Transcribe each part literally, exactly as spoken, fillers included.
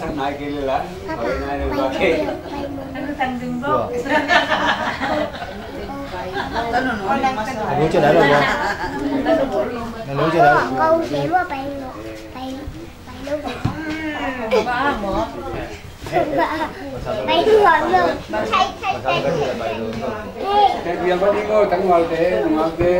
Sang nai kei le la. Papa, pai nai le ba kei. Pai nai. Anu tang ding bo. Anu cakap dah lo. Anu cakap dah lo. Kau kei lo pai lo. Pai, pai lo. Ba mo. Pai lo lo. Cai, cai, cai. Hei. Te biang ko ni ko tang wal te, wal te.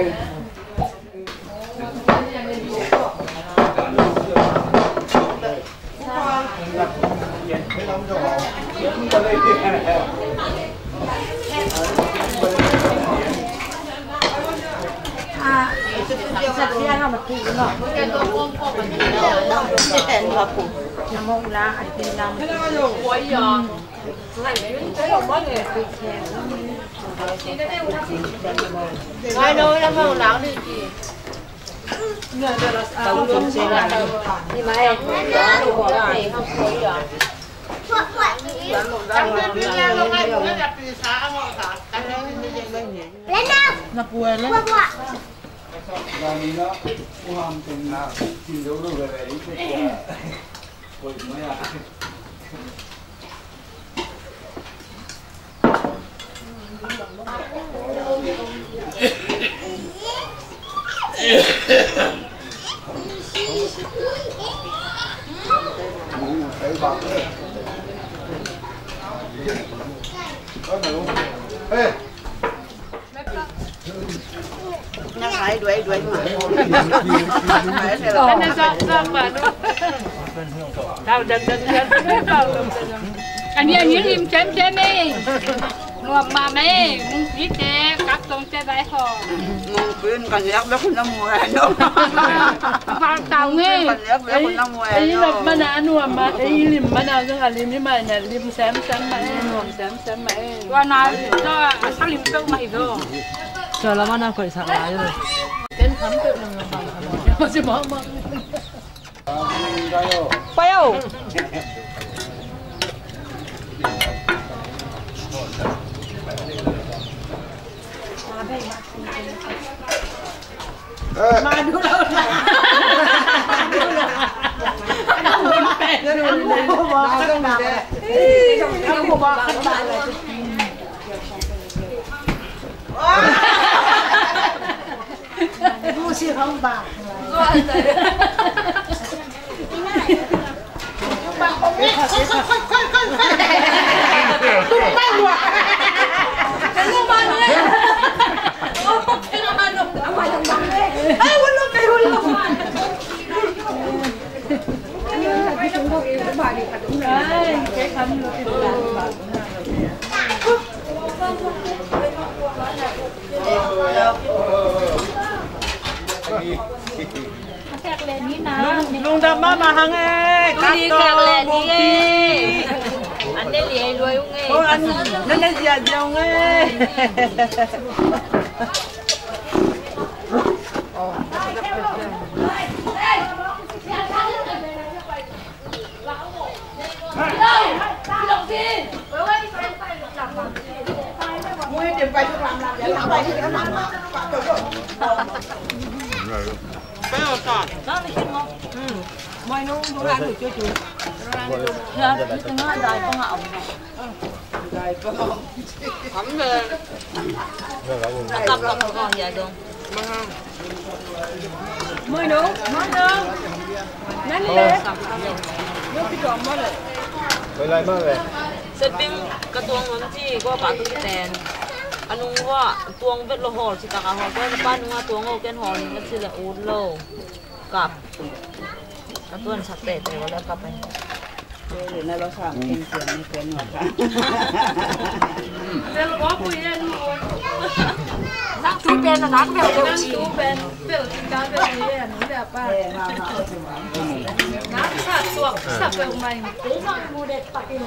Hey! An nih, an nih lim semsem ei. Nuam mahmah ei. Mungpi te kap tong te bai haw. Mungpi kan liak bek hun a muai no. Bang tau ei. Kan liak bek hun a muai no. Ei lap mana nuam mah, ei lim mana zong a lim hi mai na, lim semsem mah ei, nuam semsem mah ei. Tua na, tua a sa lim peuh mah hi zaw. Tua la mana koih sak lai lo. Ken kham peuh nang la bang kham. Pai o. Lungdam mahmah hang e. Kap tawh, Mungpi. Ôi, ăn, nó nói gì à, giàu nghe. Mui no, mui no. Nan le. No ki dong ma le. Setbing ka tuang nuam ci, ko pa tu ki ten. A nung wa tuang vet lo hol, ci ta ka hol. Ko pa nung a tuang o ken hol, ni ka ci le ut lo. Kap. Ka tuan sak tete wa le kap ai. Nak tu pen, nak bel bel ci. Tu pen, bel ci ka bel ci ya, ni da pa. Nak sa tuak, sa bel mai. Tu ma mu de pa ki.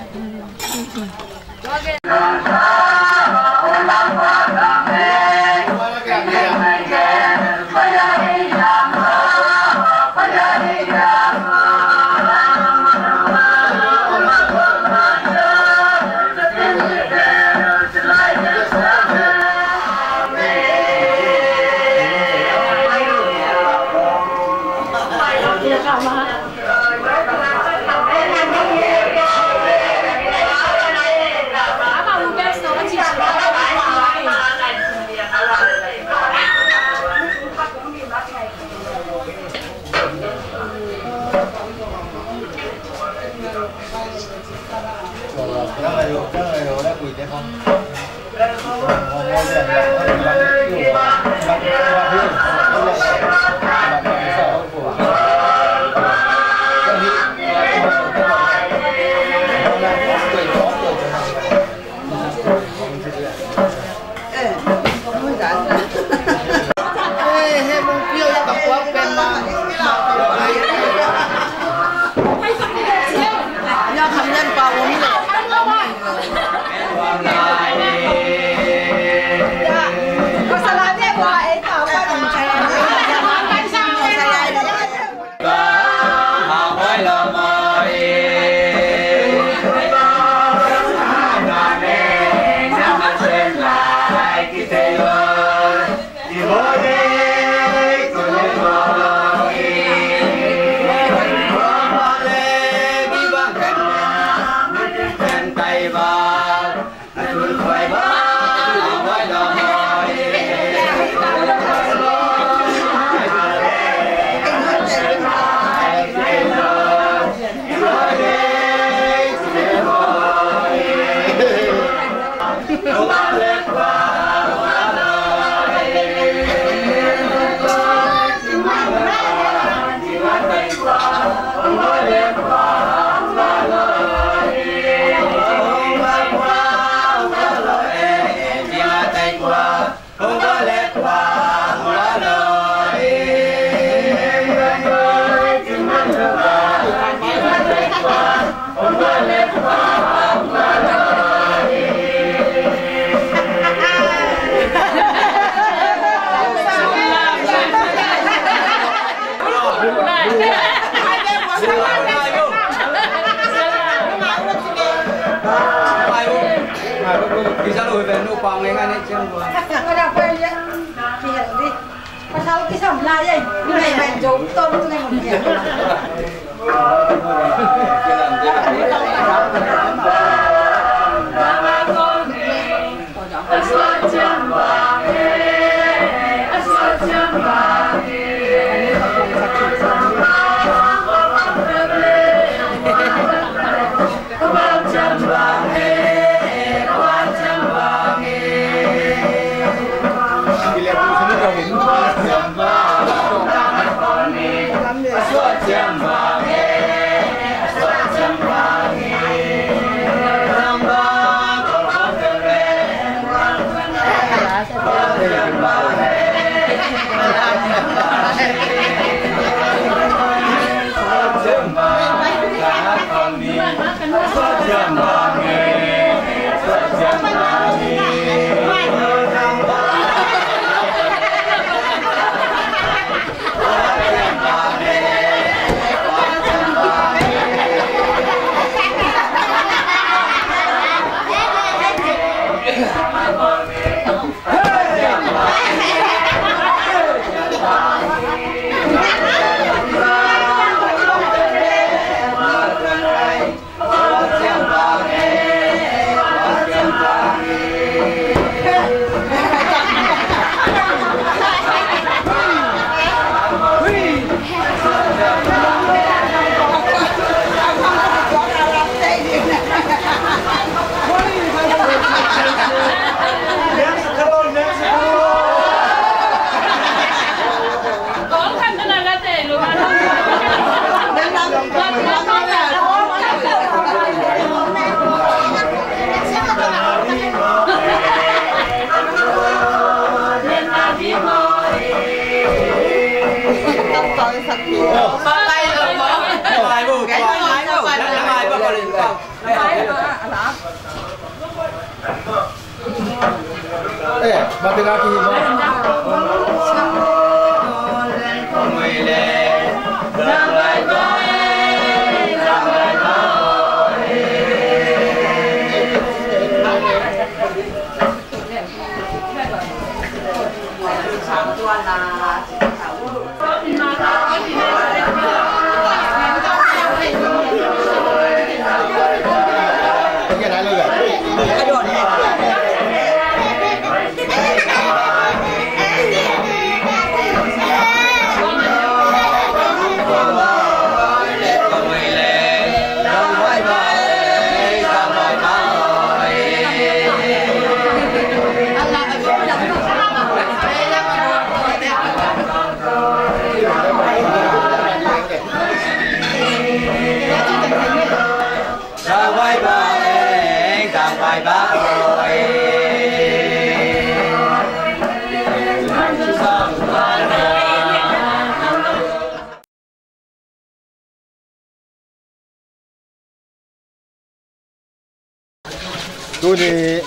Tuni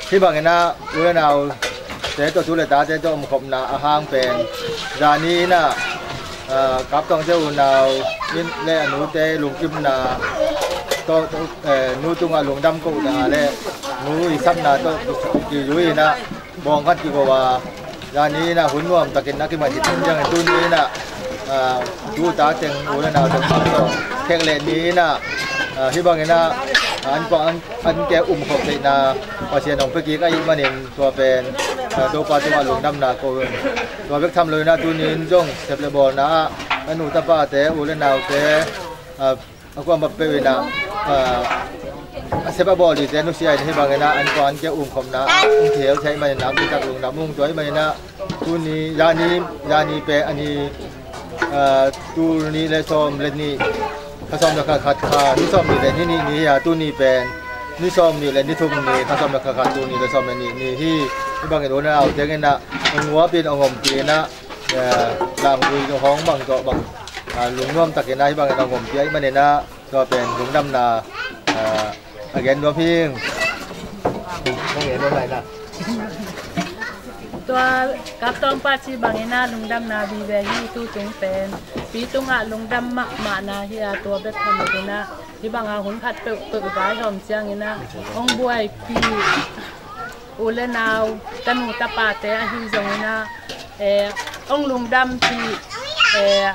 hih bangin ah u le naute tawh, tu le tate tawh omkhopna a hang pen, zani in ah, ah, Kaptawngte unau in le a nute lungkimna tawh, eh, nu tungah lungdam kohna le nu i sapna tawh kizui in ah bawng khat kigo a, zani in ah hun nuam takin a kiman hi ciangin, tuni in ah, ah, tu ta teng, u le nau teng bang tawh khek leh ni in ah, ah, hih bangin ah, ah, an kuang an, an ke umkhop theihna Pasian hong pia kik ahih manin tua pen, ah, Topa tungah lungdamna ko in. Tua bek tham lo in ah tuni in zong sep le bawlna ah a nu tapate, u le naute, ah, a kuamah peuh in ah, ah, a sep a bawl dingte nusia in, hih bangin ah an kuang an ke umkhopna ah hong kihel thei ahih manin ah, a kitak lungdam ung. Tua ahih manin ah tuni, zani, zani pen a ni, ah, tul nih le sawm le nih, kha sawm le kha khat, kha ni sawm nih le ni nih ni hi a, tuni pen ni sawm nih le ni thum ni, kha sawm le kha khat, tul nih le sawm le nih ni hi. Hih bangin u le naute in ah hong nguap in, hong ompih in ah, eh, lamgui hong bang tawh bang, ah, lungnuam takin ah hih bangin hong ompih ahih manin ah, tua pen lungdamna, ah, a gen nuam hi ing. Hong gen nuam lai na. Tua Kaptawng pa cih bangin ah lungdamna vive hi. Tu tung pen pi tungah lungdam mahmahna hi a, tua bek tham lo in ah hih banga hun khat peuhpeuh vaihawm ciangin ah hong buaipih u le nau, tanu tapate ahi zongin ah, eh, hong lungdam cih, eh,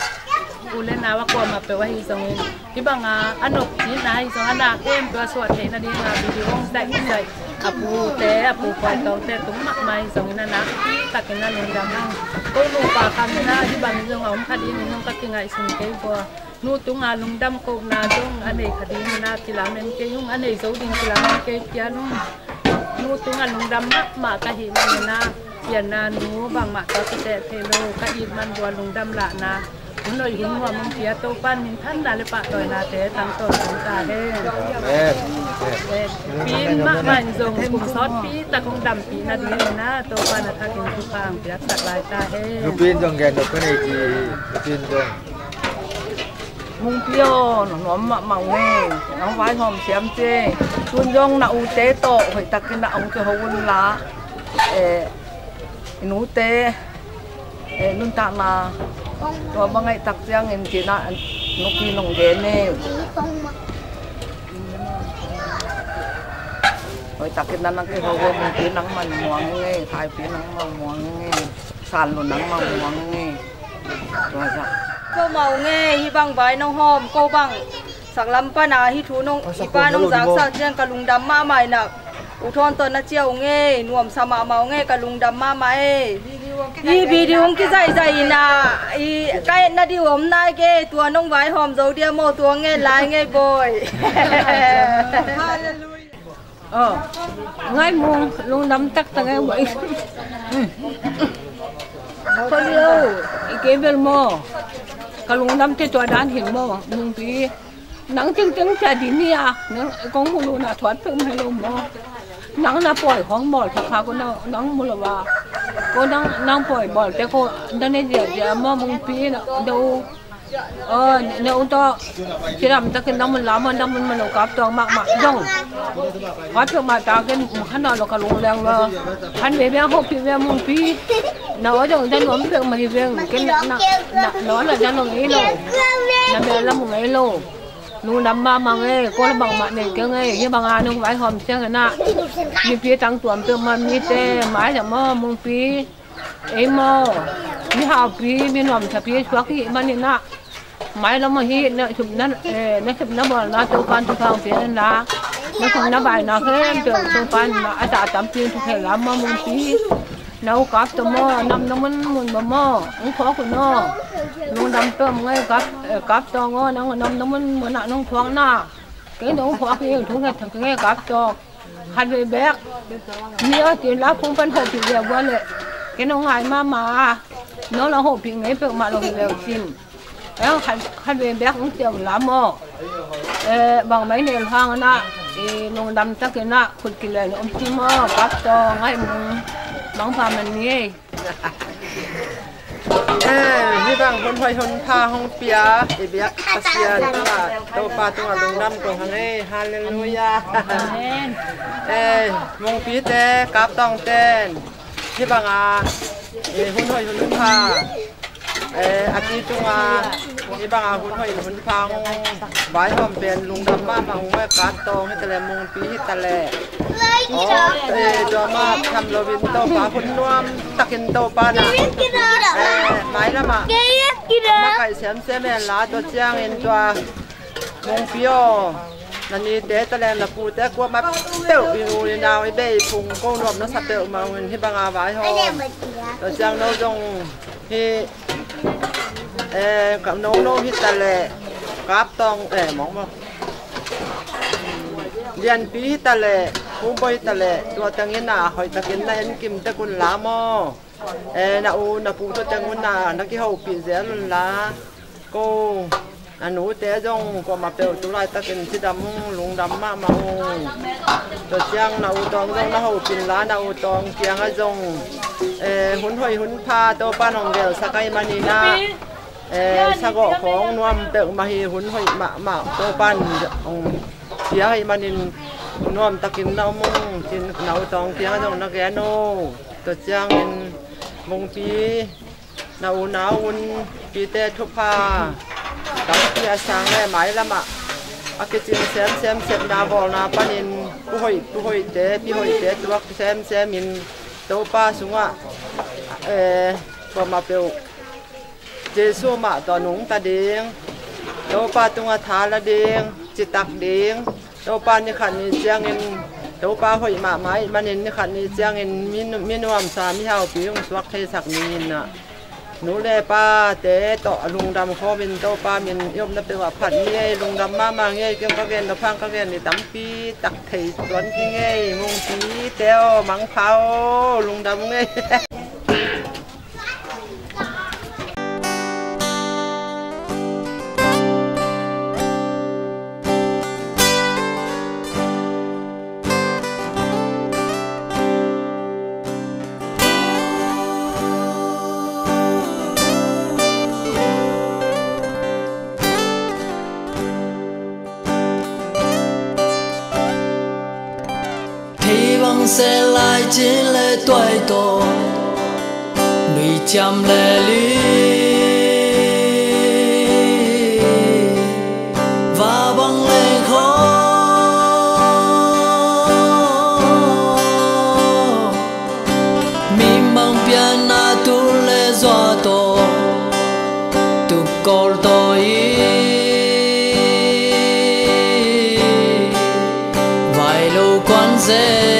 u le nau a kuamah peuh ahi zongin, hih banga a nop cihna ahi zong, a nak em tua suah theihna dingah video hong zaihzaih a pute, a pu Puai Tawngte tung mahmah ahi zongin a nakpi takin a lungdam hang. Ko nupa khat in ah hih bangin zong a om kha dingin zong ka kingaihsun kei bua. Nu tunga lungdam kohna zong a nei kha dingin ah kilamen kei ung, a nei zo ding kilamen kei phial ung. Nu tunga lungdam mahmah ka hih manin ah, pianna nu bangmah tawh kiteh thei lo, ka it man bua lungdam lahna hun hoih hun nuam hong pia Topa'n minthanna le pahtawinate tangtawn ta hen. Amen. Pi in mahmah in zong kum sawtpi tak hong dampih nadingin ah Topa'n a thakin thupha hong piaksak lai ta hen. Nupi in zong gen nop ka nei ci hi. Nupi in zong. Mungpi aw, nuam mahmah ung e, nang vaihawm siam ci e. Tun zong na ute tawh hoihtakin a hong kiho un la, eh, i nute, eh, nuntakna tua bang ngaihtak ciangin ci-in ah nupi nong gen e. Hoihtakin na nang kiho un, Mungpi, nangman muang ing e, Thaipi nangman muang ing e, Sanlu nangman muang ing e. Tua zah. Ko mau nge, hih bang vai nong hawm, ko bang saklam pana hih thu nong, i pa nong zaksak ciang ka lungdam mahmah in ah, U Thawn tawh na ciah uh nge, nuamsa mahmah uh nge, ka lungdam mahmah e. Hih video hong kizaihzaih in ah, i ka etna ding om nai ge, tua nong vaihawm zo dia maw, tua nge lai nge bawi. Hallelujah. Aw, ngai mung, lungdam taktak e, wai. Ko lio, i kei bel maw. Ka lungdam te tua dan hin maw, Mungpi. Nang tengteng cia di ni a, nang kong mu lo na thuat pek mai lo maw. Nang na pawi khong bawl thak kha ko nang, nang mu lo a. Ko nang, nang pawi bawl te ko, na ne zia zia maw, Mungpi na, do. Aw, ne u tawh cidam takin dang mun lam aw, dang mun man lo kap tawng mahmah zong. Kap tawng mah takin khan aw lo ka lungleng lo. Khan ve biang hopih ve mungpi. Na aw zong dan om pek mah hi veng. Ken na na na aw la dan om ei lo. Na bia lam om ei lo. Lungdam mahmah ngei, ko la bangmah nei keng ei. Hi banga nong vaihawm ciang inah mipi tangtuam pek mah mite mai lam aw mungpi. Ei maw, mi haupi, mi nuamsapi suak hih maninah mailam ahi na supna, eh, na supna bawlna Topan thupha hong pia inla, na sumna baina khempeuh Topan a tah tampi in thukhel lam maw mungpi. Na u kap tawh maw, nam na mun mun maw maw, hong phawk un aw. Lungdam peuh om ngei kap, eh, kap tawng aw, nang nam na mun munah nong phawkna. Kei nong phawk hi, thukhen thak ngei kap tawng. Khat vei bek ni aw tin la phung pan hopih ve vua leh. Kei nong ngai mahmah a, nong la hopih ngei peuhmah lo hi leu sin. Eh, khat, khat vei bek hong ciam lam aw. Eh, bangmai nel hang na, eh, lungdam takin ah khut kilen om tim aw, kap tawng ngai mung. Mangpha man ni ei. Eh, hih bang hun hoih hun pha hong pia i biak Pasian tungah, Topa tungah lungdam ko hang ei. Halleluiah. Amen. Eh, mungpite, kap tawng ten hih banga, eh, hun hoih hun pha, eh, a ki tunga, hih banga hun hoih hun pha hong vaihawm pen lungdam mahmah ung ei. Kap tawng hi ta leh, mungpi hi ta leh. Aw, eh, tua mah tham loin Topa hun nuam takin Topa na, eh, mailamah na kaih semsem en la, tua ciangin tua mungpi aw, na nite ta leng na pute kuamah peuh i u i nau i bei phung ko nuam na sa peuhmah ung in hih banga vaihawm. Tua ciang no zong hih, eh, ka no no hi ta leh, kap tawng, eh, mawk mawk. Lianpi hi ta leh, Pu Bawi hi ta leh, tua tengin ah hoih takin na en kim tek un la maw. Eh, na u na pu tua teng un ah na kihopih zel un la. Ko a nute zong kuamah peuh tu laitakin cidam ung, lungdam mahmah ung. Tua ciang na u tawng zong na hopih in la, na u tawng kiangah zong, eh, hun hoih hun pha Topa nong gelsak ahih maninah, eh, sagawh khawng nuam peuhmah hi, hun hoih mahmah Topa in hong pia ahih manin nuam takin na om ung, cin na u tawng kiangah zong na gen uh. Tua ciangin mungpi na unau un pite thupha tampi a sang le mailamah a kicing semsem sepna bawlna panin puhoih, puhoihte, pihoihte tuak semsemin Topa sungah, eh, kuamah peuh Jesu mah tawh nungta ding, Topa tungah tha la ding, citak ding, Topa nikhat ni ciangin, Topa hoih mahmah ahih manin nikhat ni ciangin mi, mi nuamsa, mi haupi hong suak theisak dingin ah, nu le pate tawh lungdam khawmin Topa min i omna peuh ah phat ni ei. Lungdam mahmah ngei. Kei ka gen, na phang ka gen ni tampi tak thei tuan ki ngei. Mungpite aw, mangpha aw, lungdam ngei. Thei bang se lai cin le tuai tawh, nui ciam le li, va bang le khaw, mi bang pian na tu le zua tawh, tu kawl tawh i vai lo kuan zen.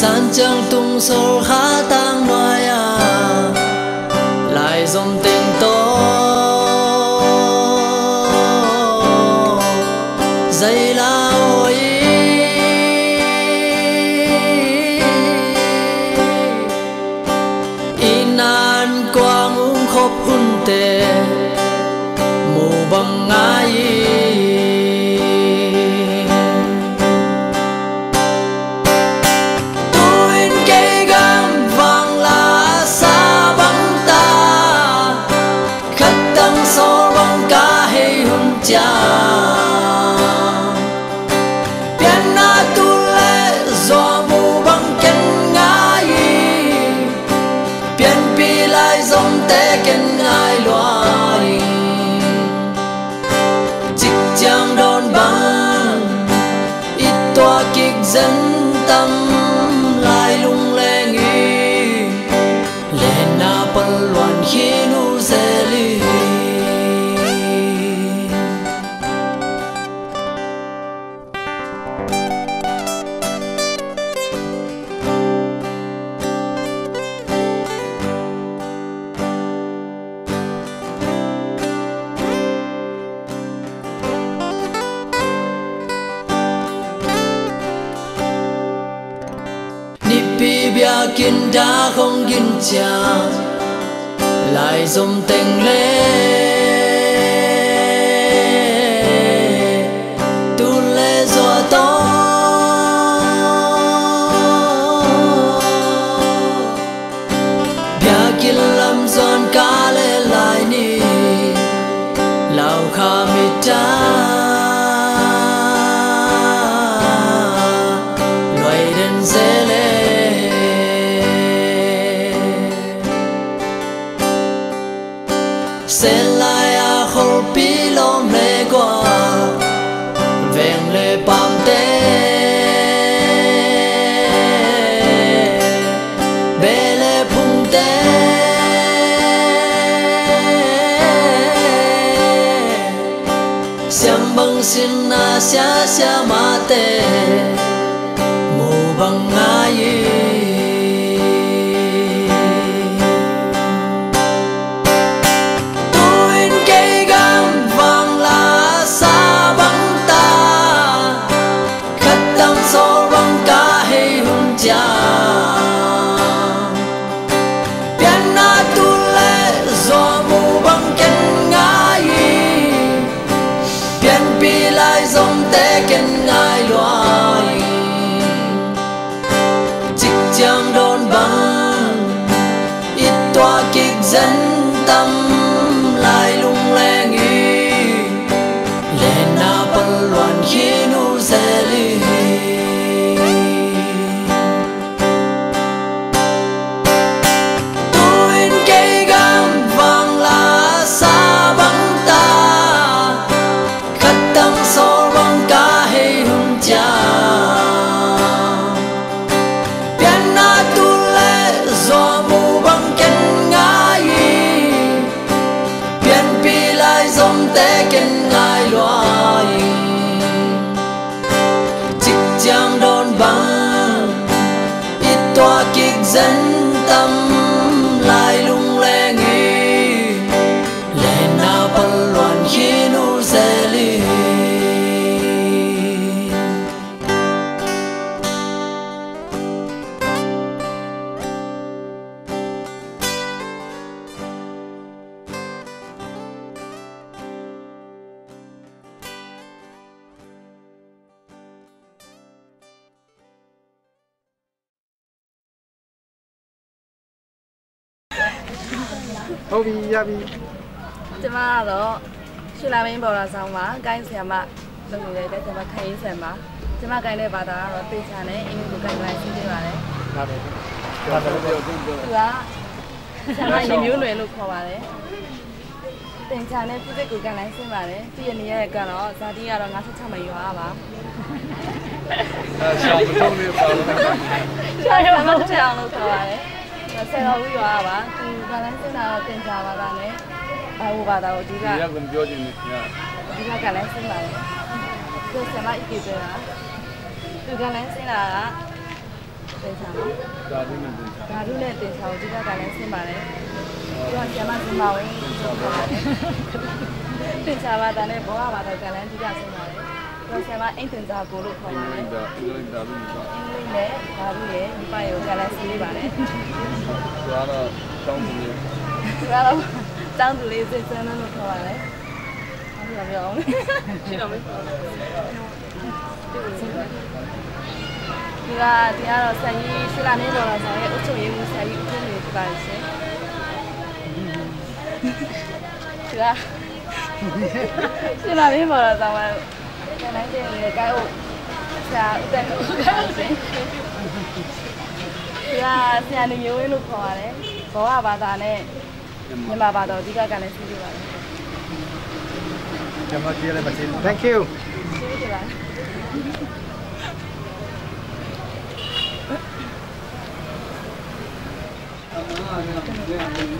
Zan ciang tung sol kha tang nuai a, lai zom teng tawh zai la aw i. Inn an kuang ung khop hunte mu bang ngai. Tu-in kei gam vang la Tua kik zen tam lai lungleng hi, lenna palluan khin uh zel hi. Nipi biakinn dak hong gin ciang, lai zom teng le tul le zua tawh. Biakinn lam zuan ka le lai ni, lau kha mita luai den zele. Sen lai a kholpi lawm le gua, veng le pamte, be le phungte, siam bang sinna sia siamate mu bang ngai hi. Tu-in kei gam vang la sa bang ta, khat tang sawl bang ka hei hun ciang, pianna tul le zua mu bang ken ngai hi. Pianpih lai zomte ken ngai lua hi. Cik ciang dawn bang i tuah kik zen tam lai lungleng hi. Lenna palluan khin uh zel hi. Tu-in kei gam vang la sa bang ta, khat tang sawl bang ka hei hun ciang, pianna tul le zua mu bang ken ngai hi. Pianpih lai zomte ken ngai lua hi. Cik ciang dawn bang i tuah kik zen tam lai lungleng hi. Lenna palluan khin uh zel hi. Hau bi, ya bi. ကျမကတော့ ရွှေလမင်းဘော်တော်ဆောင်ပါ။ ကိုင်းဆရာမလုပ်နေတဲ့အချိန်မှာ ခိုင်ဆရာမ။ ကျမကိုင်းတဲ့ဘာသာကတော့ သင်္ချာနဲ့ အင်္ဂလိပ်ကို ကိုင်းလိုက်ရှိနေပါတယ်။ ဟုတ်တယ်။ ဟုတ်တယ်။ သူက ဆရာမညီမျိုးနွယ်လို့ခေါ်ပါတယ်။ သင်္ချာနဲ့ physics ကို ကိုင်းလိုက်ရှိပါတယ်။ သူ့ရဲ့နေရာကတော့ ဇာတိကတော့ ငါးဆယ့်ခြောက်မှာ ရွာပါ။ အဲ ရှောင်မထုတ်နဲ့ပါဘူး။ ရှောင်မထုတ်အောင်လို့ခေါ်ပါတယ်။ ဆယ်တော်ဦးရွာကပါ။ သူက ကိုင်းလိုက်ရှိတာတော့ သင်္ချာဘာသာနဲ့ ဘာဝဘာသာကို အဓိက ဒီက ကံပြောခြင်းနဲ့ အဓိက ကိုင်းလိုက်ရှိပါတယ်။ သူ ဆရာမ အီးကေ ပဲပါ။ သူ ကိုင်းလိုက်ရှိတာက သင်္ချာပါ။ ဓာတုနဲ့သင်္ချာ။ ဓာတုနဲ့သင်္ချာကို အဓိက ကိုင်းလိုက်ရှိပါတယ်။ ပြီးတော့ ဆရာမ ဇင်မာဝင်း သင်္ချာပါ။ သင်္ချာဘာသာနဲ့ ဘောဂဘာသာကို ကိုင်းလိုက် အဓိကရှိပါတယ်။ ပြီးတော့ ဆရာမ အိမ်သင်္ချာကိုလို့ခေါ်ပါတယ်။ အင်္ဂလိပ်ဓာတ်၊ အင်္ဂလိပ်ဓာတုနဲ့ အင်္ဂလိပ်နဲ့ဓာတုရဲ့ ရူပရဲ့ကို ကိုင်းလိုက်ရှိနေပါတယ်။ သူကတော့ကျောင်းသူလေး။ သူကတော့ကျောင်းသူလေး စိတ်ဆန်းလို့ခေါ်ပါတယ်။ ဘာလို့လဲ။ ရှိတော့မင်း။ သူက ဒီကတော့ ဆရာကြီး ရွှေလမင်းဘော်တော်ဆောင်ရဲ့ အုပ်ချုပ်ရေးမှူး ဆရာကြီး ဦးထွန်းလွင် ဖြစ်ပါတယ်ရှင်။ သူက ရွှေလမင်းဘော်တော်ဆောင်မှာ ဆရာနိုင်တဲ့ငယ်ကိုင်းအိုဆရာ ဦးသက်ကို ကိုင်းအိုရှင်။ သူက ဆရာနေမျိုးဝင်းလို့ခေါ်ပါတယ်။ ဘောဂဘာသာနဲ့ မြန်မာဘာသာကို အဓိက ကိုင်းလိုက်ရှိနေပါတယ်။ ကျွန်တော် ကြည့်ရပါစေ။ Thank you. ကျေးဇူးတင်ပါတယ်။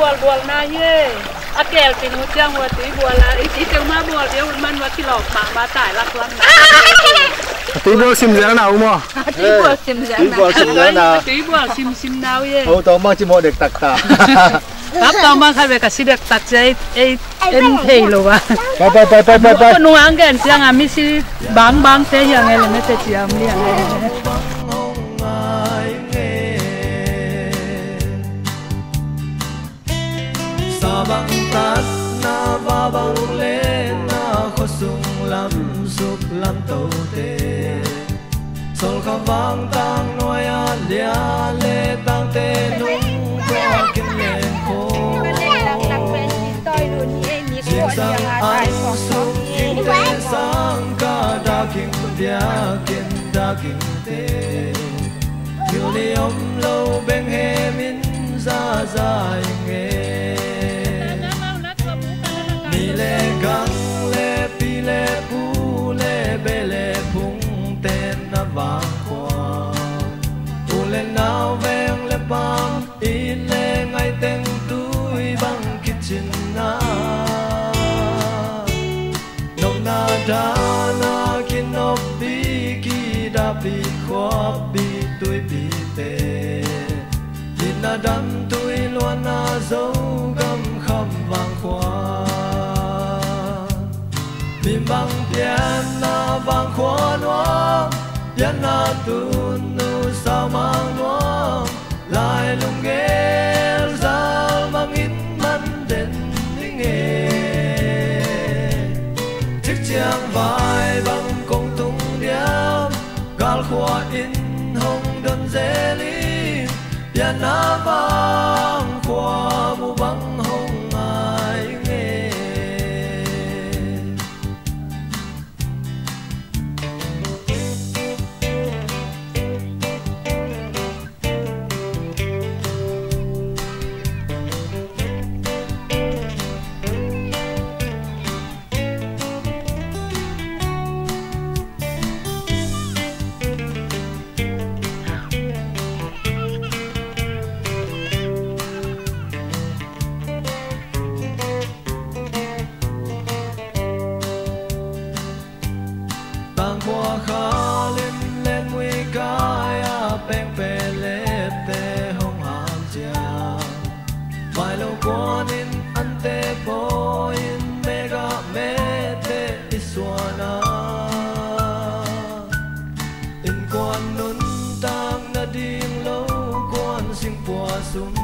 bualbualna hi e. A keel cing uh ciang uh a tui bual a, i tui teng mah bual ding uh man uh a kilawp mahmah tai lak lak na. A tui bual sim ziang na uh maw? A tui bual sim ziang na. Tui bual sim ziang na. A tui bual sim sim na uh e. Ho tawh mah ci mawh dektak ta. Kap tawh mah khat ve ka si dektak ci ei, ei en thei lo a. Pai, pai, pai, pai, pai, pai. Ko nung ang gen ciang a mi si bangbang te hiang e le me te ciam liang e. Sa bang tatna, va bang lenna, khuasung lam suk lam tote. Sawlkha vang tang nuai-ah lia le tangte nung tuakin lengkhaw. Zingsang an suk kingte sang ka dakin biakin dakinte. Thil ni om lo beng hemin zaza ing e. Ni le gang le pi le pu le be le phung ten na vang khua. U le nau veng le pam it le ngaiteng tui bang kicin na. Nopna dana kinoppi kidappi khuappi tuipite. Itna dam tui luanna Zogam kham vang khua. Mimbang pianna vang khua nuam, pianna tun nu saumang nuam. Lai lunggel zal mangin man den ning e. Cikciang vai bang kong tung diam, galkhua in hong don zel in, pianna vang khua mu bang hong ngai ing e. Khua khal in letmui kai a pengpeh lepte hong hang ciang, vai lo kuan in ante paw in mega mete i suan a, innkuan nuntak nading lo kuan singpua sum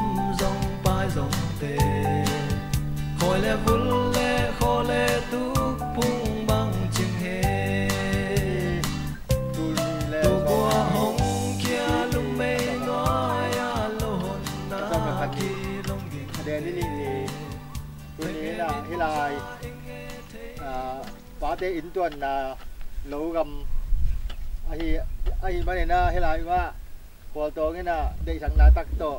zong pai zongte, khawi le vul le khaw le tuk pung bang cing he. Tuni le tua hong kia lungmei ngai a lo hon na ki long ding. A den ni ni ni. Tuni na hilai, ah, pate inntuanna lo gam ahi, ahi manin ah hilai mah khualtawng in ah deihsakna tak tawh,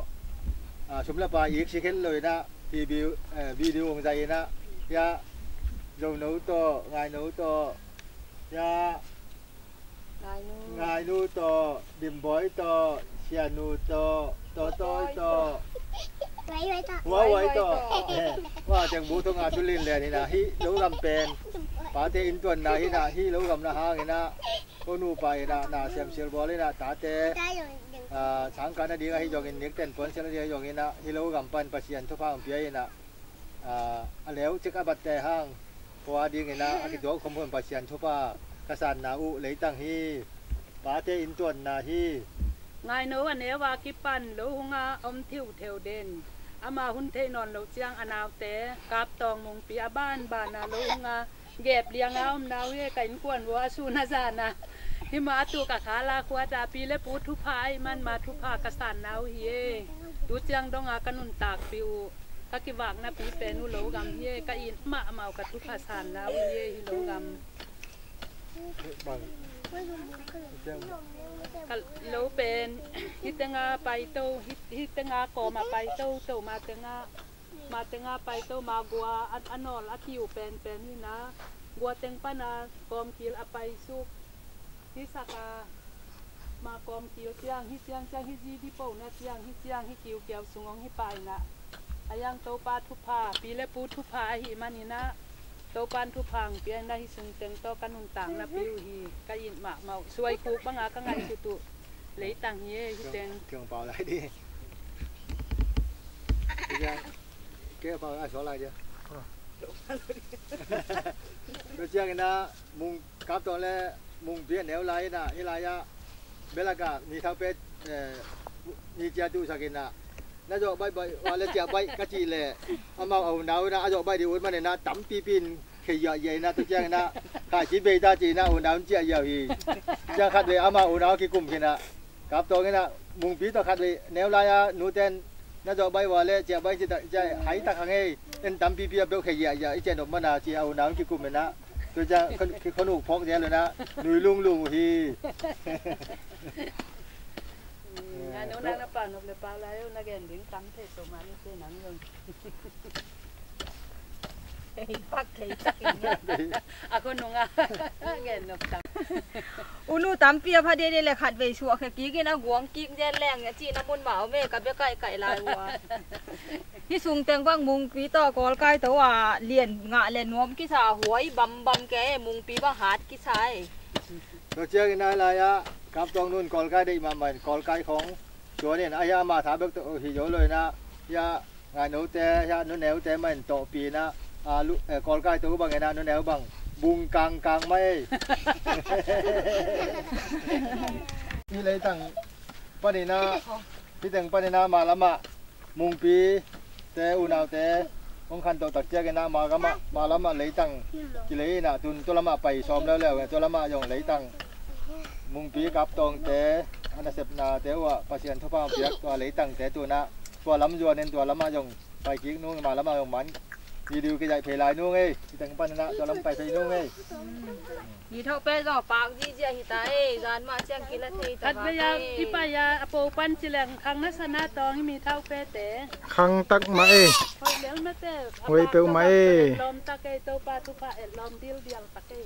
ah, sum le pai ik si khen lo in ah video, eh, video hong zai in ah, ya, Zono tawh, Ngaino tawh, ya, Ngainu. Ngainu tawh, Dimbawi tawh, Sianu tawh, Tawtawi tawh, Huahuai tawh. Huahuai tawh. Eh, wah, teng bu thong a thu lin len in ah, hih lo gam pen pate inntuanna hi in ah, hih lo gam na hang in ah, ko nupa in ah na siam silbawl in ah, tate, ah, sangkah nading ahi zongin, nikten puansilh nading ahi zongin ah, hih lo gam pan Pasian thupha hong pia in ah, ah, a leu cik a batte hang khua dingin ah a kituak khom hun Pasian thupha ka sanna uh leitang hi. Pate inntuanna hi. Ngaino a neu a kipan lo hung a om thiutheu den. Ama hun theih nawn loh ciang a naute Kaptawng Mungpi a banban a lo hung a gep liang a omna uh hi. Ka innkuan vua a sun a zan a, himah a tuk a kha la khuat a pi le pu thupha ahih man ma thupha ka sanna uh hi. Tu ciang dong a ka nuntakpih uh, ka kivaknapi pen uh lo gam hi. Ka it mahmah uh, ka thupha sanna uh hi, hi lo gam. Ka lo pen hih teng a paito, hih, hih teng a kawm a paito, to ma teng a, ma teng a paito, ma gua a, a nawl a kiu penpen hi in ah, gua teng pan a kawmkil a paisuk, hih sak a ma kawmkil ciang, hih ciang ciang, hih zi di po na ciang, hih ciang, hih kiukiau sung hong hi pai in ah, a yang Topa thupha, pi le pu thupha ahih man in ah, Topan thupha hong pia in ah, hih sung teng tawh ka nuntaknapi uh hi. Ka it mahmah uh, suai khuk bang a ka ngaihsut uh leitang hi. Hih teng kiang pau lai di. Kei pau lai suak lai dia. Tua ciangin ah Mung Kaptawng le Mungpi a neu lai in ah, hih lai ah belak ah mi thau pet, eh, mi ciah tuhsak in ah, na zawh baih baih uh leh ciah baih ka cih leh, amau a unau in ah a zawh baih ding ut manin ah tampipi in khei ziahziah in ah, tua ciangin ah khaici bei ta ci in ah unau in ciah ziau hi. Ciang khatvei amau unau a kikum khin ah, Kaptawng in ah Mungpi tawh khatvei neu lai a nute in na zawh baih uh leh ciah baih ci ta, ciah hai tak hang ei, en tampipi a beuh khei ziahziah i ciah nop man a ci a unau in kikum in ah, tua ciang khon, khonuk phawk ziau lo in ah nui lunglung uh hi. Ngaino, nang na pau nop le pau lai uh, na gen ding tam thei so mah ni te nang zong. Ei pak thei tak in nge. A khonung a gen nop tam. U nu tampi a pha dede le khatvei suah khe kik in a guang kik zen leng a cihna mun mah om e, ka bia kaihkaih lai uh a. Hih sung teng bang Mungpi tawh Kawlkai to a lian ngah le nuam kisa, huai bambam kei e, Mungpi bang hat kisa e. Tua ciangin a lai ah Kaptawng nun Kawlkai deih mahmah in Kawlkai khawng suan in ah, hih ama tha bek tawh hi zo lo in ah, hih Ngainote, hih Nuneute mah in tawhpih in ah, a lu, eh, Kawlkai to bangin ah Nuneu bang bung kangkang mah ei. Hih leitang panin ah, hih teng panin ah ma lamah Mungpi te unaute hong khantoh tak ciangin ah ma lamah, ma lamah leitang kilei in ah, tun tua lamah pai sawm leuleu, tua lamah zong leitang Mungpi Kaptawngte a nasepnate uh ah Pasian thupha hong piak tua leitangte tun ah tua lam zuanin tua lamah zong pai kik nung, ma lamah zong man video kizaih phei lai nung ei. Hih teng panin ah tua lam pai phei nung ei. Ni thok pe zong a pak zihziah hi ta ei, zan mah ciang kila thei ta. Khatvei a i pai a, a po pan ci leng khang na sa na tawng i mi thok pe te. Khang tak mah ei. Hoih lel mah te. Hoih peuhmah ei. Lawm tak ei, Topa thupha et lawm dildial tak ei.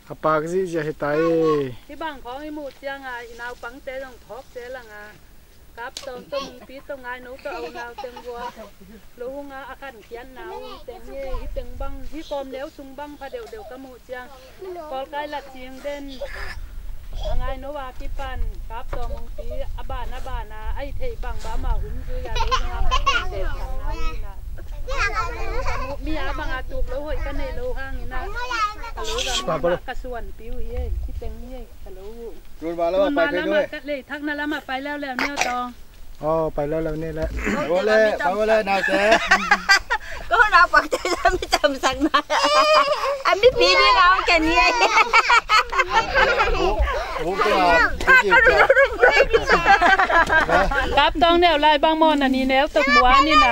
A pak zihziah hi ta ei. Hih bang khawng i muh ciang a i naupangte zong thawk te lang a. Kap Tawng tawh Mungpi tawh Ngaino tawh a unau teng vua lo hung a, a khankhiatna uh hi teng hi. Hi teng bang, hi kawm neu sung bang pha deuhdeuh ka muh ciang, Kawlkai la cing den a Ngaino a kipan Kap Tawng Mungpi a ban a ban a, a i theih bang bang amah hun zui a lo hung a, ka khankhiatna uh hi na. Mi a bang a tuk lo hoih ka neih lo hangin a, ka lo gam ka suanpi uh hi. Hi teng hi. Hello. Tun ma lam ah pai thei duai. Tun ma lam ah pai leuleu ni aw Tawng. Aw, pai leuleu ni leh. Pai leuleu, pai leuleu naute. Ko na pak te la mi tam sak na. A mi pi ni ngau ken ni. Kap Tawng neu lai bang maw, na ni neu tuk mua ni na.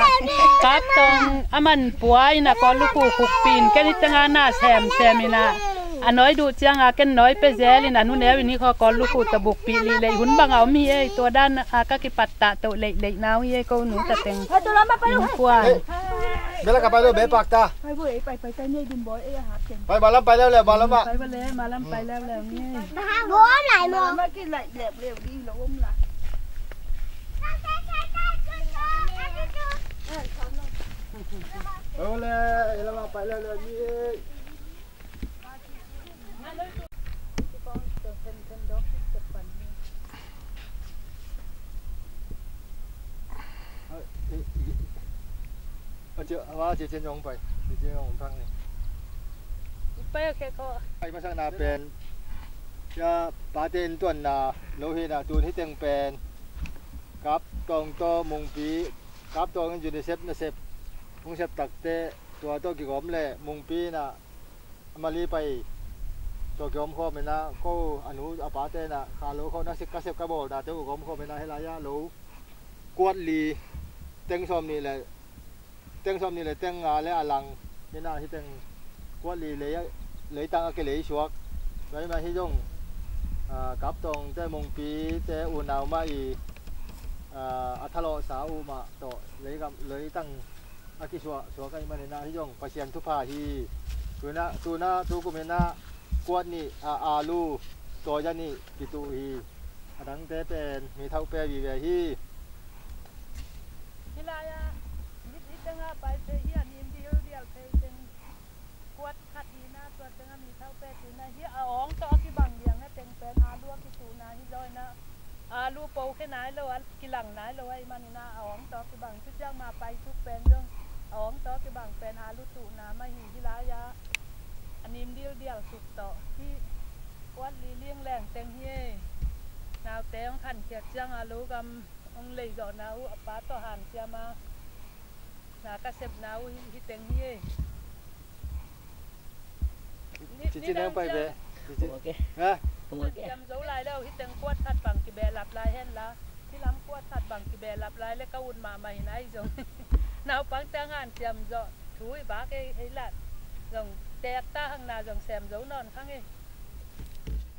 Kap Tawng a man pua in a Kawl lukhu khukpi in ken i teng a na semsem in a. A nawi duh ciang a ken nawi pia zel in a, nu neu in hi khaw Kawl lukhu tawh bukpih lih leh hun bang a om hi ei, tua dan a ka kipattah toh leihleihna uh hi ei, ko nu ta teng. Pai tu lam ah pai lo. Inn kuan. Bel a ka pai lo, bel pak ta. Pai bo ei, pai pai ta ni ei, dum bo ei a hap teng. Pai ma lam pai leuleu, ma lam ah. Pai ba le, ma lam pai leuleu ni ei. Bo om lai mo. Ma lam ah ki lai lep leu di lo om la. Pai le, lam ah pai leuleu ni ei. Pai a khe ko. Pai masak na pen. Cia pate in tuanna lo hi na, tun hi teng pen. Kap Tawng tawh Mungpi, Kap Tawng in UNICEF nasep hong sep takte tua tawh kigawm le Mungpi in a Mali pai tawh kigawm khawm in a, ko a nu a pate in a kha lo khawm na sik ka sep ka bawlnate uh kigawm khawm in a, hi lai a lo kuat li teng sawm nih le teng sawm nih le teng nga le a lang hi na, hi teng kuat li lei, leitang a kilei suak. Tua hi mah hi zong, ah, Kap Tawng te Mungpi te unau mah i, ah, a thalawhsa uh mah tawh leigam, leitang a kisuah suak ahih manin ah hi zong Pasian thupha hi. Tuna, tuna tukum in ah kuat nih, ah, alu, soya nih kituh hi. A dangte pen mi thauh pia vive hi. Hi lai ah, hi, hi tengah pai phei hi, a nim dialdial phei teng kuat khat hi na, tua tengah mi thauh pia ci na hi, a awng tawh a kibang liang na teng pen alu a kituhna hi zaw in ah, alu po khe nai lo, a kilang nai lo ahih manin ah a awng tawh a kibang, tu ciang ma pai tuk pen zong a awng tawh a kibang pen alu tuhna mah hi. Hi lai ah a nim dialdial suk tawh hi. Kuat li liang leng teng hi ei. Naute hong khankhiat ciang a lo gam hong leizawhna uh a pa tawh hanciam a na ka sepna uh hi, hi teng hi ei. Ni, Cici nang pai be. Cici. Kum a ke. Ha? Kum a ke. Hanciam zo lai lo, hi teng kuat khat bang kibehlap lai hen la. Hi lam kuat khat bang kibehlap lai le ka ut mahmah hi na hi zong. Naupangte hong hanciam zawh thu hi bak ei, ei la. Zong teek ta hang na zong sem zo nawn khang ei.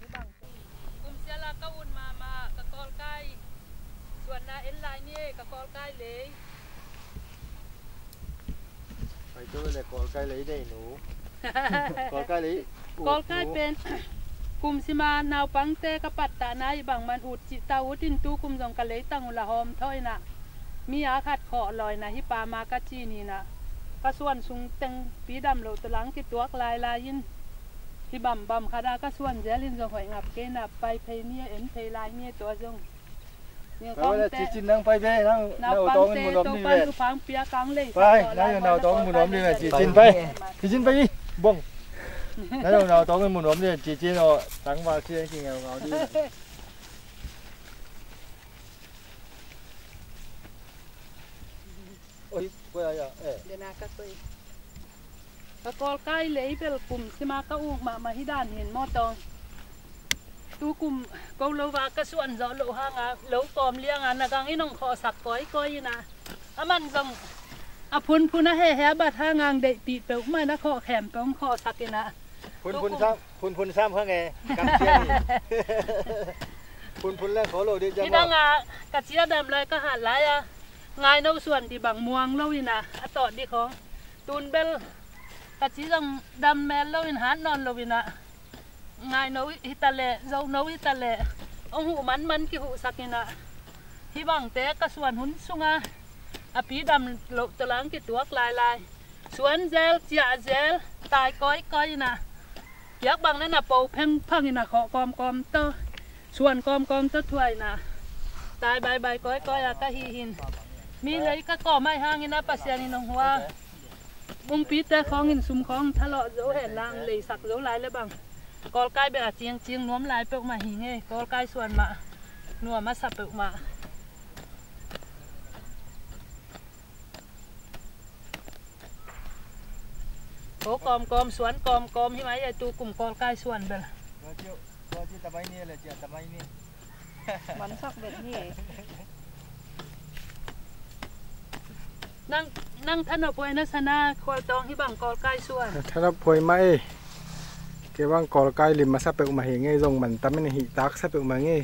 Hi bang. Kum sial a ka ut mahmah, ka kawlkai suanna en lai ni ei, ka kawlkai lei. Pai tu le kawlkai lei nei nu. Kawlkai lei ut nu. Kawlkai pen kum sima naupangte ka pattahna i bang man ut cih ta ut in tu kum zong ka leitang uh la hawm thawh in ah. Mi a khat khawh lawi na hi pa ma ka ci ni na. Ka suan sung teng pi dam lo tawh lang kituak lailai in. Hi bambam khat a ka suan zel in zong hoih ngap kei na, pai phei ni a, en phei lai ni a, tua zong. Pai wala Cicin nang pai be, nang nautawng in mun om ni ven. Pai, nang nautawng in mun om ni ven, Cicin pai. Cicin pai, bong. Nang nautawng in mun om ni ven, Cicin aw, tang val ci en ki ngau ngau ni. Oi, koi a ya, eh. Dena ka koi. Ka kawlkai lei bel kum sima ka uk mahmah hi dan hin maw tawng. Tu kum ko lo va ka suan zawh loh hanga lo kawm lianga na gang in hong khawhsak kawikawi ina. A man zong a phunphun a hehe a bat hanga ang deihpih peuhmah in a khawh khempeuh hong khawhsak ina. Phunphun sam, phunphun sam kha nge, kam ciang hi. Phunphun leng khaw lo dih ciang maw. Hidanga ka cia dam lai ka hat lai a. Ngaino suan dih bang muang lo ina, a tawh dih khawng. Tun bel ka ci zong dam mel lo in hat nawn lo ina. Ngaino hi ta leh, zono hi ta leh, hong huh manman kihuhsak ina. Hih bangte ka suan hun sunga a pi dam loh tawh lang kituak lailai. Suan zel, ciah zel, tai kawikawi inah. Piak bang na na po phengphang inah khawh kawmkawm tawh, suan kawmkawm tawh thuah inah. Tai baibai kawikawi a ka hih hin. Mi lei ka kawm ahi hangin a Pasian in hong hua. Mungpite khawngin sum khawng thalawh zo hen lang leisak zo lai le bang. Kawlkai bek a cingcing nuam lai peuhmah hi ngei. Kawlkai suan mah nuam a sa peuhmah. Ko kawmkawm, suan kawmkawm hi mai e, tu kum kawlkai suan bel. Tua ci, tua ci tamai ni le cia tamai ni. Mansak bet ni e. Nang, nang thanop huai na sana khualtawng hi bang kawlkai suan. Thanop huai mah e. Kei bang kawlkai lim masa peuhmah hi ngei, zong mantam in hih tak sa peuhmah ngei.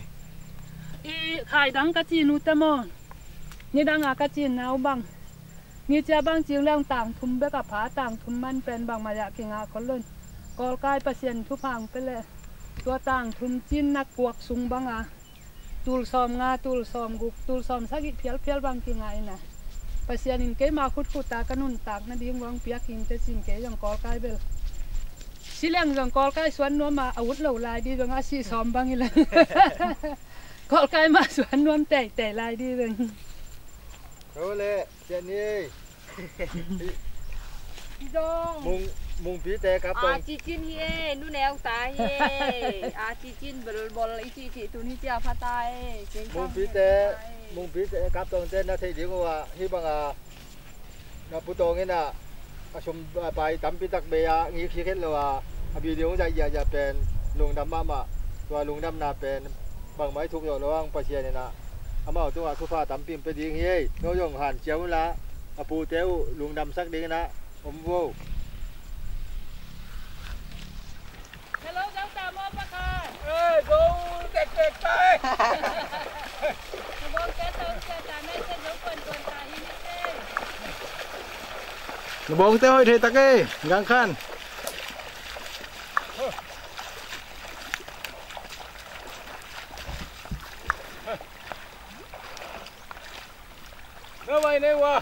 I khai dang ka ci nu te maw. Ni dang a ka ci nau bang. Ni cia bang cing leng tang thum bek a pha, tang thum man pen bangmah ah kingah khol lo in. Kawlkai Pasian thupha hong pia leh tua tang thum cin na kuak sung bang a tul sawm nga, tul sawm guk, tul sawm sagih phialphial bang kingah inah. Pasian in keima khutkhut a ka nuntak nading hong piak hi ing te cin kei zong kawlkai bel. Si leng zong kawlkai suan nuam a, a ut lo lai ding zong a si sawm bang hi leng. Kawlkai mah suan nuam teitei lai ding zong. Ko le, ciah ni ei. Zong. Mung, Mungpite kap tong. A cicin hi e, nu neu ta hi e. A cicin bol bol i ci ci tun hi cia pha ta e. Mungpite, Mungpite kap tong te na thei ding ua, hi bang a na putawng inah a sum a pai tampi tak bei a ngik hi khet lo a, a video zai ziahziah pen lungdam mahmah. Tua lungdamna pen bangmah i thuk zawh lo ang Pasian inah amau tungah thupha tampi hong pia ding hi ei. No zong hanciam unla a pute uh lungdamsak ding inah om vo. Hello, Zau ta maw pakhat? Eh, Zau tektek ta eh. Zau tektek ta, na sia Zau kuankuan ta hi ni te. Na bawngte hoih thei tak e, Gang Khan. Na vai nei ua.